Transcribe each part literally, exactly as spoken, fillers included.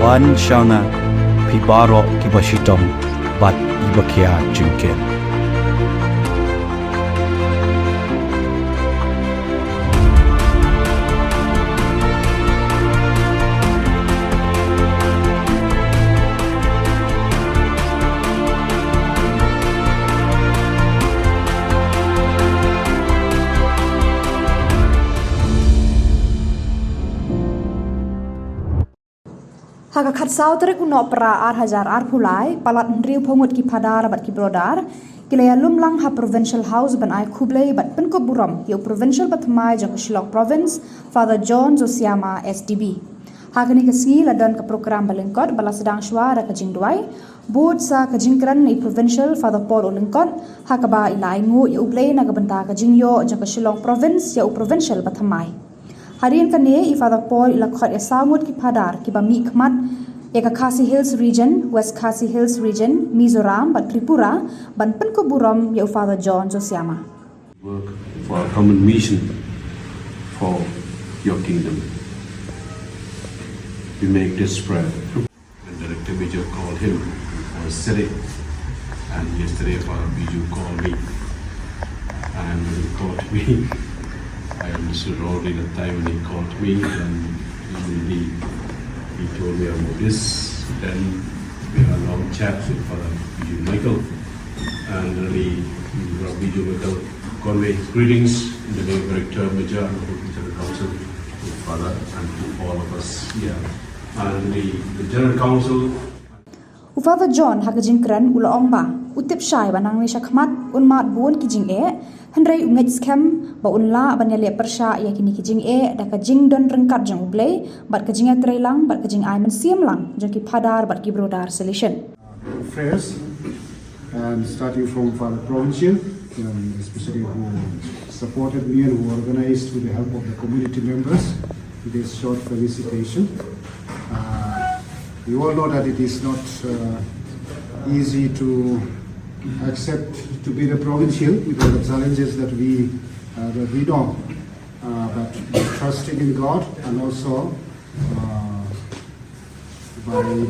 Wan sha nga, phi baroh kiba shitom bad kiba khia jingkit. Ha ka khatsaw tarik u Nohprah ar hajar arphew lai, palat hynriewphew ngut ki phadar bad ki brother ki la ïalum lang ha Provincial House ban ai khublei bad pynkup burom ïa u Provincial bathymmai jong ka Shillong Province, Father John Josiama S D B. Ha kane ka sngi la don ka program ba lyngkot ba la sdang shuwa da ka jingduwai, bud sa ka jingkren na i Provincial Father Paul U Lyngkot, ha kaba i la ainguh ïa U Blei na ka bynta ka jingïoh jong ka Shillong Province ïa u Provincial bathymmai. Hadien kane i Father Paul i la khot ïa saw ngut ki phadar kiba mih khmat ïa ka Khasi Hills Region, West Khasi Hills Region, Mizoram bad Tripura ban pynkup burom ïa u Father John Josiama. Work for our common mission for your kingdom. We make this prayer. When Director Major called him for yesterday, and yesterday Father Biju called me, and when he called me, I understood already the time when he called me, and immediately he told me about this. Then we had a long chat with Father Biju Michael, and really Father Biju Michael convey his greetings in the name of Director Major and the whole General Council, to Father and to all of us here. And the, the General Council. U Father John ha ka jingkren u la ong ba u tip shai ba nangne sha khmat un mad bun ki jingeh, hynrei u ngeit skhem ba un lah ban ïaleh pyrshah ïa kine ki jingeh da ka jingdon ryngkat jong U Blei bad ka jingïatreilang bad ka jingai mynsiem lang jong ki phadar bad ki brother Salesian. Prayers, and starting from Father Provincial, um, especially who supported me and who organized with the help of the community members this short felicitation. Uh, we all know that it is not uh, easy to accept to be the Provincial with all the challenges that we uh, that we know. Uh, but trusting in God and also uh, by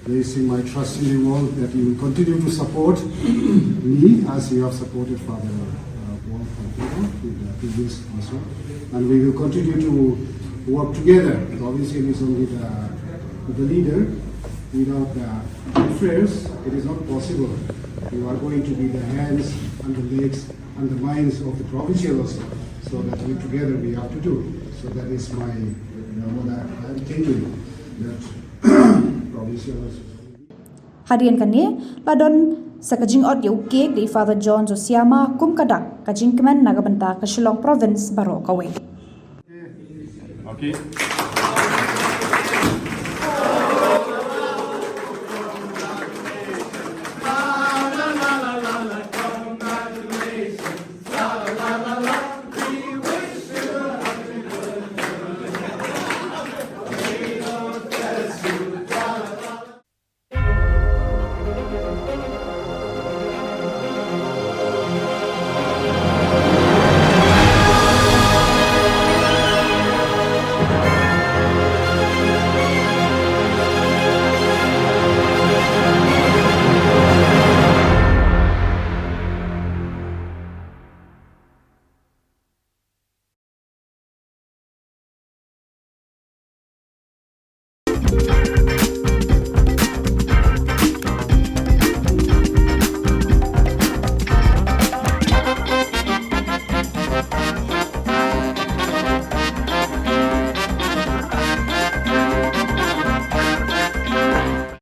placing my trust in you all that you will continue to support me as you have supported Father uh, Paul Fantino with the previous also. And we will continue to work together. Obviously, it is only the, the leader. Without the prayers, it is not possible. You are going to be the hands and the legs and the minds of the Provincial also. So that we together we have to do. So that is my, you know, what I, I'm thinking that Provincial also. Hadien kane la don sa ka jingot ïa u kek da i Father John Josiama kum ka dak ka jingkmen na ka bynta ka Shillong Province baroh kawei. Okay.